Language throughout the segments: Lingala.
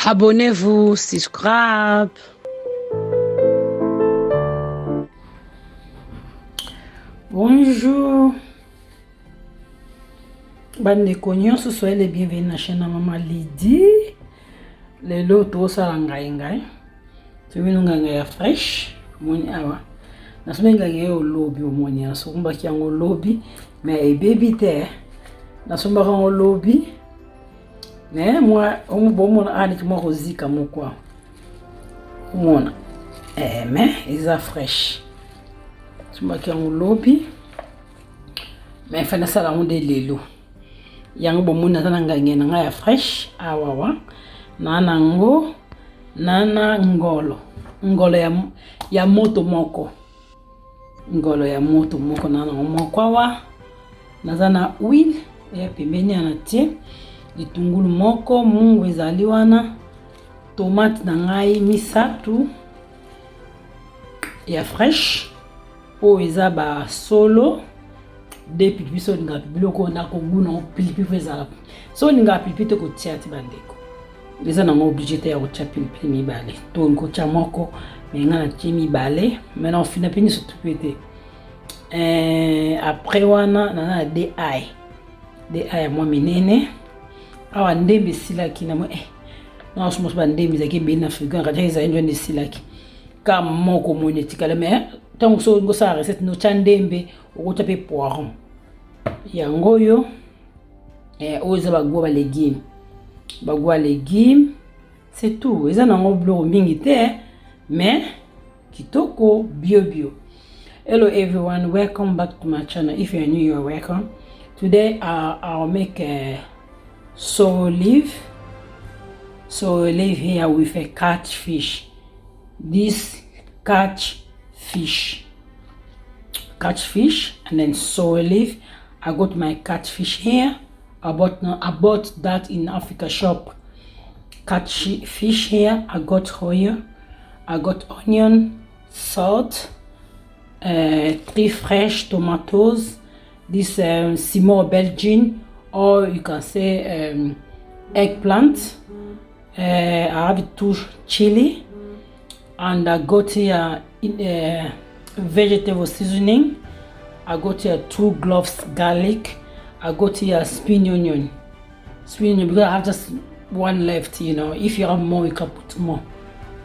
Abonnez-vous, subscribe. Bonjour. Bandeko nyonso, soyez les bienvenus na chaîne ya Mama Lydie. Lelo tozosala ngai ngai. Tobino ngai ngai ya fresh. Omoni awa. Nasombi ngai ngai lobi omoni. Nasombaki yango lobi mais ebebi te. Nasombaka yango lobi. Mais moi, bomona awa neti mwa kozika moko awa. Omona. Eh, mais eza fresh. Sombaki yango lobi. Mais fa nasala yango nde lelo. Yango bomoni naza na ngange na ngai ya fresh awawa. Na nango na na ngolo. Ngolo ya moto moko. Ngolo ya moto moko na nango moko awa. Naza na huile ya pembeni ya natie litungulu moko, mungu ezali wana, tomate na ngai misato ya fresh oyo eza ba solo de pilipili. So olingaka biloko na koguna pilipili mpo ezala, so olingaka pilipili te kotia te bandeko, eza nango oblige te ya kotia pilipili mibale to kotia moko, me ngai natie mibale, me na ofina mpe nyonso tu mpe te. Après wana naza na DI DI ya mwa minene awa ndembe esilaki na mwa na mosusu bandembe ezalaki ebele na frigo na kati ezali nde esilaki ka moko moni etikala. Mais ntango so olingi osala recette notya ndembe, okotya mpe poiron yango oyo. Oyo eza bagwa balégume, bagwa légume, c'est tout. Eza nango biloko mingi te, mais kitoko bio bio. Hello everyone, welcome back to my channel. If you are new, you are welcome. Today I'll make a sorrel leaf. Sorrel leaf here with a catfish. This catfish, catfish, and then sorrel leaf. I got my catfish here. I bought that in Africa shop. Catfish here. I got oil. I got onion, salt, 3 fresh tomatoes, this small aubergine, or you can say eggplant. I have 2 chili, and I got here in vegetable seasoning. I got here 2 cloves garlic. I got here spring onion. Spring onion because I have just one left. If you have more, you can put more.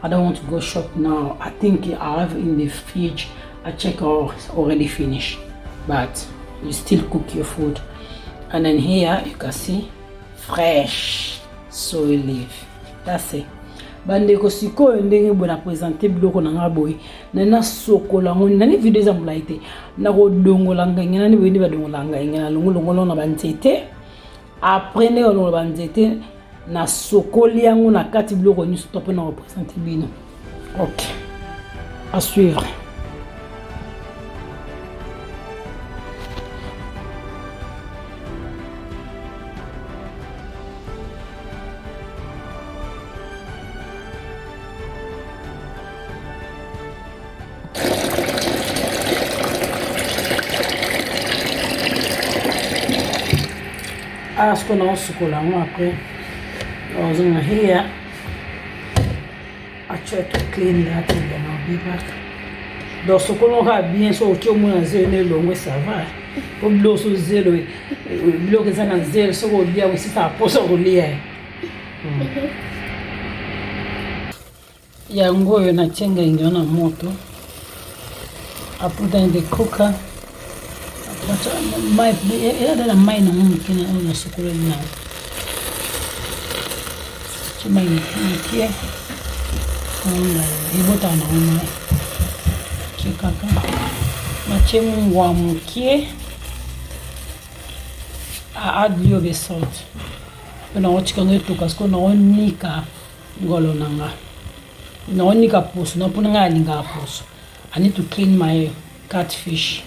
I don't want to go shop now. I think I have in the fridge. I check all already finished, but you still cook your food. And then here you can see fresh sorrel leaf. That's it. Bandeko, sikoyo ndenge boye na présente biloko na nga boye, na nasokola yango nani. Video eza molai te. Nakodongola ngenge nani boye nde badongola ngenge na longolongolo na banzete. Après ndenge balongola banzete, nasokoli yango na kati biloko nyonso to mpe na représente bino. Ok, à suivre. Ah, sikoyo naosukola yango. Après ozonga here, I try to clean that and then I'll be back. Donc sokolo kaka bien, so oki omona zelo na elongo, ça va. Po biloko so zelo, biloko eza na zelo, soki olia osisaka mposa kolia. Yango oyo natie ngenge na moto. I put in the cooker. Mai eza na mai nango moke na oyo nasukoleli nango. Tie mai moke, ebotaka nango mai. Tie kaka, natie mungwa moke. I add little bit salt mpe nango tika yango etoka. Sikoyo naonika ngolo na nga, naonika poso na mpona ngai alingaka poso. I need to clean my catfish.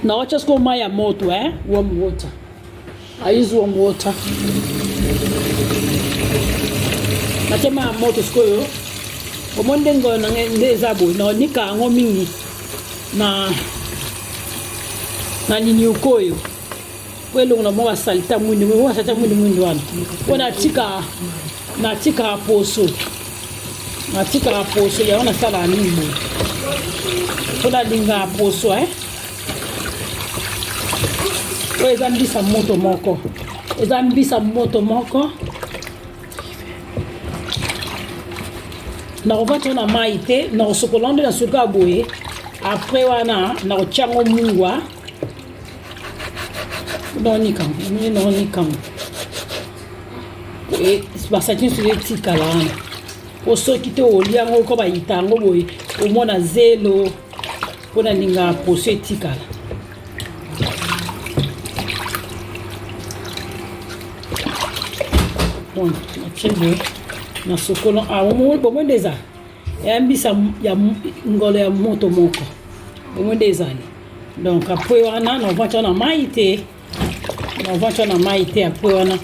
Nawacha sikoyo mai ya moto, eh? Warm water. I use warm water. Natie mai ya moto. Sikoyo omoni nde ngolo na ngai nde eza boye, naonika yango mingi na Na linioko oyo po elongo na mwa basalite ya mwindu mwa basalite ya mwindu mwindu wana mpo natika natikaka poso natikaka poso yango nasalaka nini boye mpo nalingaka poso eh? oyo eza mbisa moto moko eza mbisa moto moko nakovanda na mai te nakosokola nde na suka boye apres wana nakotya yango mungwa naonikango naonikango basaki nyonso etikala wana po soki te olia yango ko bayita yango boye omona zelo mpo nalingaka poso etikala bon natie boye na sokolo ah, bomoi nde eza ya mbisa ya ngolo ya moto moko bomoi nde ezali donc apres wana naovantya na mai te naovantya na mai te apres wana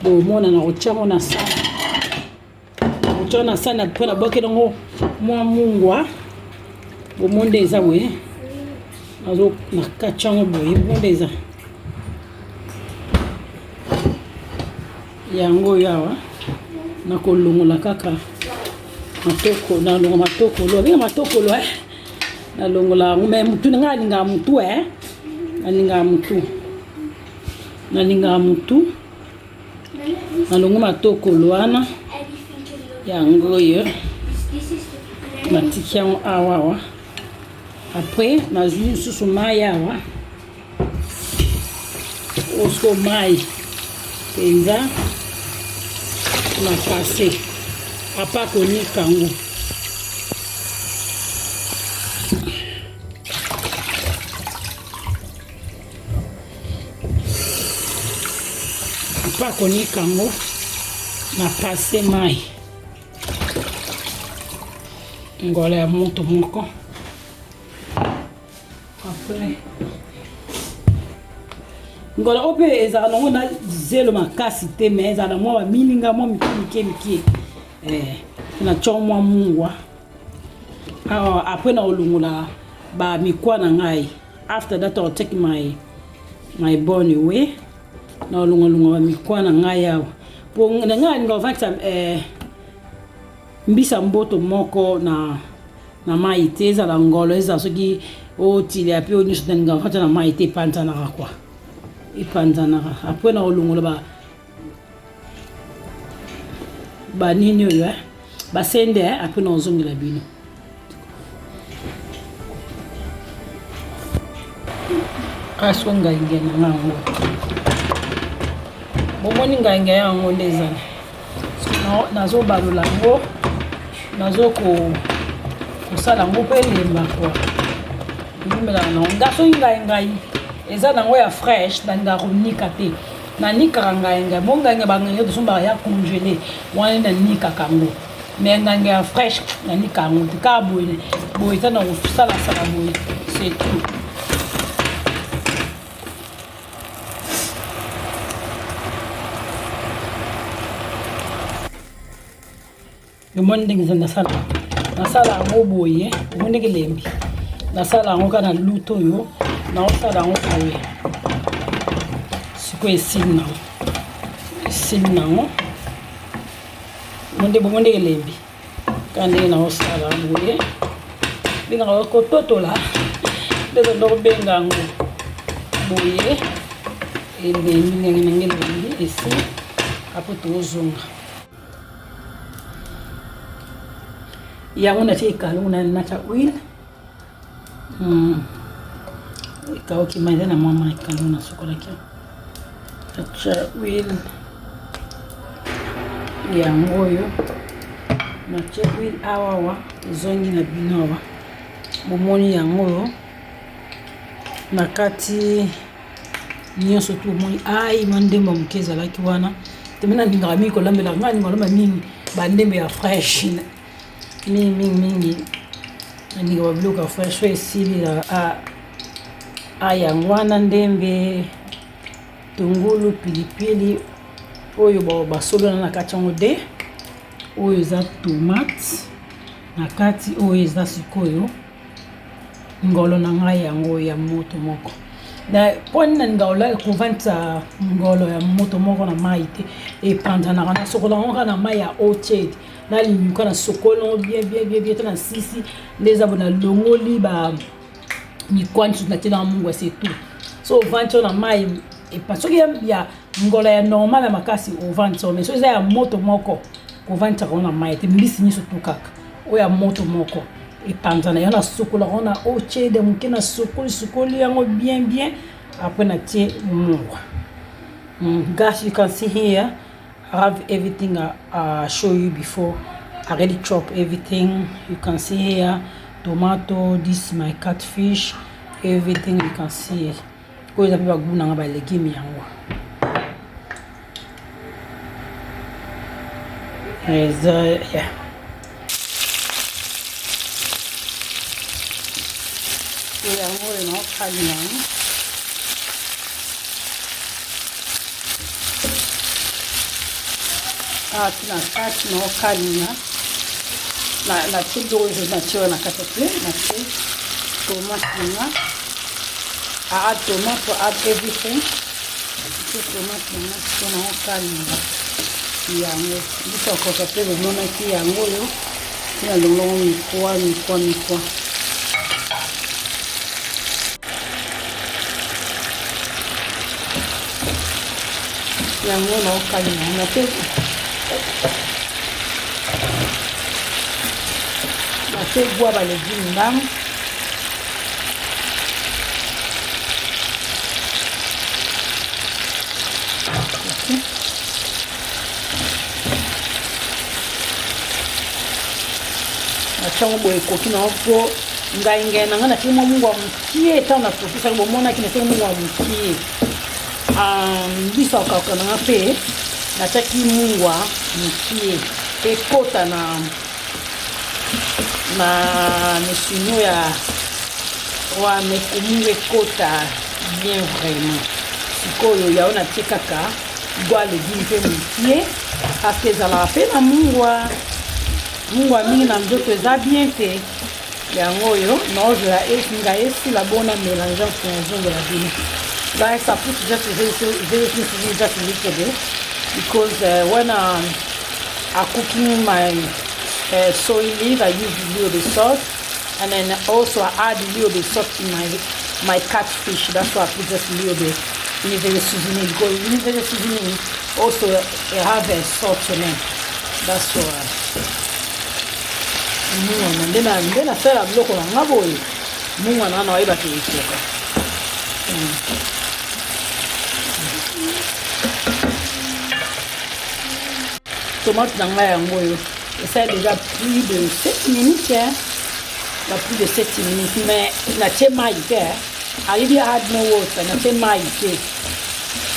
bomona na kotya ngo na sani Otya na sani après nabwakeli yango mwa mungwa bomoni nde eza boye nazo nakati yango boye bomoni nde eza yango oyo awa nakolongola kaka matoko nalongola matokolo abenga matokolo eh nalongola yango me mutu na ngai alingaka mutu eh nalingaka mutu nalingaka mutu nalongo matokolo wana yango oyo natiki yango awa awa apres nazwi lisusu mai awa osiko mai mpenza na pase apa konika yango pa konika yango na pase mai ngola ya moto moko apres ngola oyo mpe ezalaka nango na zelo makasi te mais ezala na mwa bamilinga mwa mike mike mike eh, na tyo mwa mungwa awa apres na kolongola bamikwa na ngai After that I'll take my my bone away. Na longa longa ba mikwa na ngai awa. Po na ngai alinga ovandisa eh, mbisa mboto moko na na mai te ezala ngolo ezala soki otilia mpe oyo nyonso nalinga ovandisa na mai te epanzanaka kua epanzanaka apres na kolongola ba banini oyo eh, basende eh, apres na kozongela bino Aso ngai ngai na ngai yango bomoni ngai ngai yango nde ezali nazobalola yango nazo kosala yango mpe elemba kua ndumelaka nango nga soki ngai ngai eza nango ya fraîche nalingaka konika te nanikaka ngai ngai bo ngai ngai bangai ngai tosombaka ya congele wana nanikaka yango Mais nganga ya fraîche nanika yango te kaka boye boye eza na kosalasala boye c'est tout. Omoni ndenge eza nasala nasala yango boye omoni ndenge elembi nasala yango kaka na luto oyo naosala yango boye sikoyo esili nango esili nango Monde bongo ndenge elembi kaka ndenge naosala boye bengaka kototola nde tondo kobenga yango boye elembi ndenge ndenge elembi esi apo tozonga yango natie ekalongo natya huile Ekauki mai eza na mwa mai kalo nasukolaki natya huile yango oyo natye huile awawa ezongi na bino awa bomoni yango oyo na kati nyonso tu omoni ai mwa ndembo ya moke ezalaki wana teme nalingaka mingi kolambela ngai nalinga kolamba mingi bandembo ya fraîche mingi mingi mingi nalinga babiloko ya fresh oyo esili a yango wana ndembe tungulu pilipili oyo basolona na kati yango de oyo eza tomate na kati oyo eza sikoyo ngolo na ngai yango ya moto moko. Na mpo nini nalinga kolala kovandisa ngolo ya moto moko na mai te, epanzanaka. Nasokola yango kaka na mai ya eau tiède, nalinyuka, nasokoli yango bien bien bien bien te, na sisi nde eza bo, nalongoli ba mikwa nyonso, natie na mungwa, c'est tout. So ovandi na mai epa, soki ya ngolo ya normal ya makasi, ovandisa, mais soki eza ya moto moko, kovandisaka yango na mai te. Mbisi nyonso tu kaka oyo ya moto moko epanzana. Yango nasukolaka yango na eau tiède moke, nasokoli sokoli yango bien bien, après natie mungwa. Guys, you can see here I have everything I show you before. I already chop everything. You can see here tomato, this is my catfish, everything you can see. Oyo eza mpe bagoût nanga, balégume yango eza, yeah. Yango oyo naokali yango awa ti na kati, naokalinga, natie biloko nyonso, natie oyo na kati te, natie tomate nanga. I add tomato, add everything. Natie tomate nanga, siko naokalinga yango. Biso akoka mpe bomonaki yango oyo ntina longongo, mikwa mikwa mikwa. Yango naokalinga yango, natie gwa balégume ndambo. Okay. Natiango boye, ekoki nango mpo ngai ngai na ngai natie mwa mungwa mokie. Ntango natokisaki, bomonaki natie mungwa mokie. Biso akauka na nga mpe natiaki mungwa mokie ekota na misuni ya wana, mungu ekota bien vraiment. Sikoyo yango natie kaka gwa légume mpe mokie, parce que ezalaka mpe na mungwa. Mungwa mingi na nzoto eza bien te. Yango oyo naozela ngai esila bona mélange, nazongela bino. Guys, I put just very, very seasoning, just a little bit, because when I'm cooking my soy leaf, I use a little bit salt, and then also I add a little bit salt in my catfish. That's why I put just a little bit universal seasoning, because universal seasoning also have a salt in it. That's why mungwa nde nasala biloko na nga boye. Mungwa na nga nayebaka ekoka. Tomate na ngai yango oyo esali déjà plus de 7 minutes, hein? Ba plus de 7 minutes, mais natie mai te. I didn't add no water, natie mai te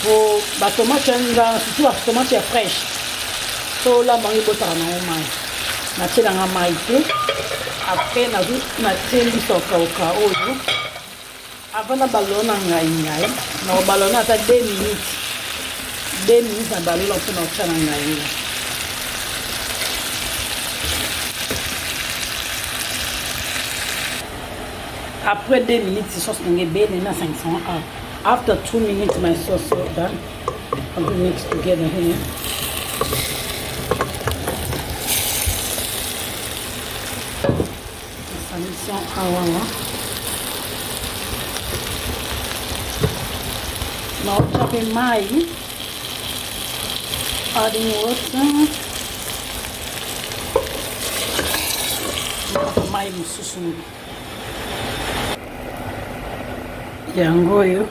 po batomate nga, surtout batomate ya fraîche, so olamba yango ebotaka nango mai. Natie nanga mai te. Après natie mbisi okauka oyo. Avant na balona ngai ngai na kobalona ata 2 minutes, 2 minutes na balola mpona kotya na ngai ngai. Après 2 minutes, sauce nanga ebele na 500. After 2 minutes, my sauce so done. I'm going to mix together here. Nasangisi awawa, naotya mpe mai, adding water, mai mosusu. Yango oyo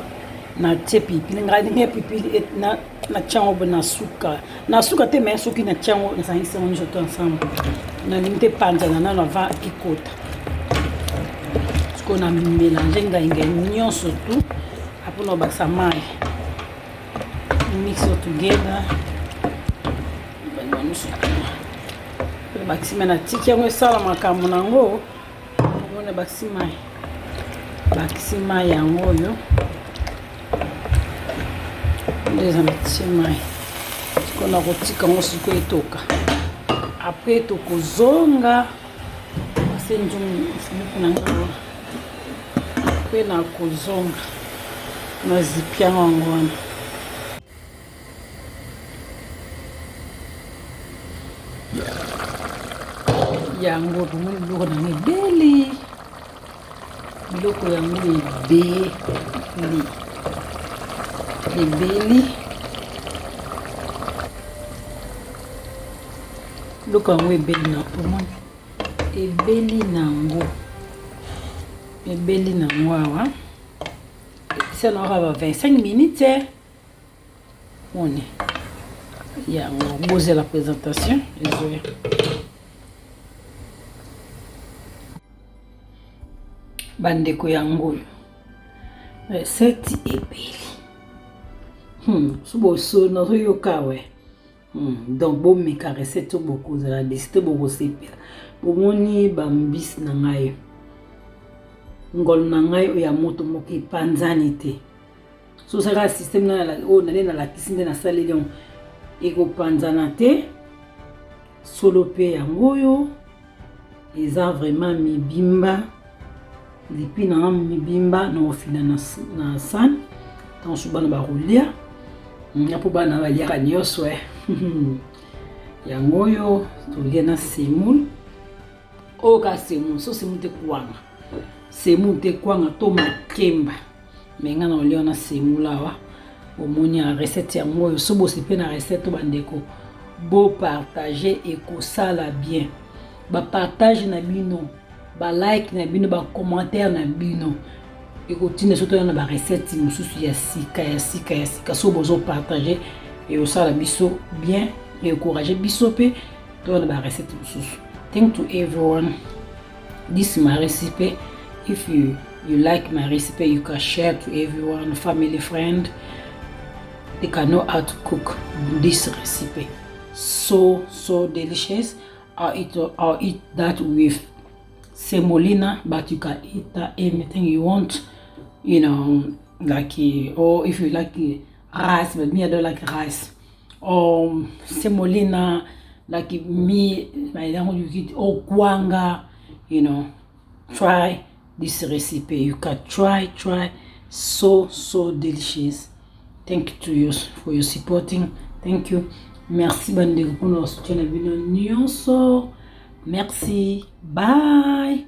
natie pilipili ngai, ndenge pilipili natia yango boye na suka, na suka te, mais soki natia yango, nasangisi yango nyonso to ensemble, nalingi te panzana nano avant ekota. Sikoyo na mélange ngai ngai nyonso tu, apona kobakisa mai, mix together nyonso tu, bakisi mai, natiki yango esala makambo nango. Omona bakisi mai, bakisi mai yango oyo nde eza. Natie mai, sikoyo nakotika yango sikoyo etoka. Après tokozonga ase nzungu mfumuku na ngai. Après nakozonga. Nazipi yango yango wana. Yango bomoni biloko na yango ebele, biloko yango ebele ebele, biloko yango ebele na pomoni ebeli nango ebeli nango awa esa na ba 25 minutes moni yango bozela présentation ezoya. Bandeko, yango oyo recette ebeli. So boso nazoyoka we. Donc bomeka recette oyo, bokozala déçus te, bokosepela. Bomoni bambisi na ngai, ngolo na ngai oyo ya moto moko epanzani te. So osalaka système oyo nde nalakisi, nde nasaleli yango, ekopanzana te. Solo mpe yango oyo eza vraiment mibimba, lipi nanga mibimba na kofina na sani. Ntango so bana bakolia nga, mpo bana baliaka nyonso. Yango oyo tolia na semoule oyo, kaka semoule. So semoule te, kwanga, semoule te, kwanga to makemba, mais nga na kolia wana semoule. Awa omoni ya recette yango oyo. So bosi mpe na recette oyo, bandeko, bopartage, ekosala bien. Bapartage na bino, balike na bino, bacommentaire na bino ekotinda so toya na barecette mosusu ya sika, ya sika, ya sika. So bozopartage, ekosala biso bien, encourage biso mpe toya na barecette mosusu. Thank to everyone. This is my recipe. If you like my recipe, you can share to everyone, family, friend. They can know how to cook this recipe. So so delicious. I'll eat that with semolina, but you can eat that anything you want, like, or if you like rice, but me, I don't like rice or semolina. Like me, my language, you eat or kwanga. Try this recipe. You can try, try. So so delicious. Thank you to you for your supporting. Thank you. Merci bandeko mpona soutien na bino nyonso. Merci, bye.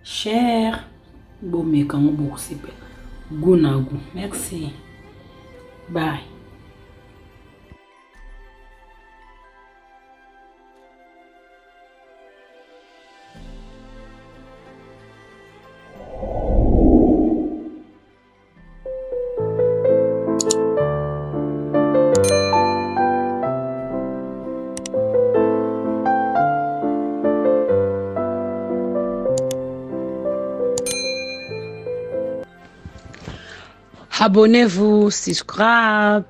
Share, bomeka yango, bokosepela goût na goût. Merci, bye. Abonnez-vous, subscribe.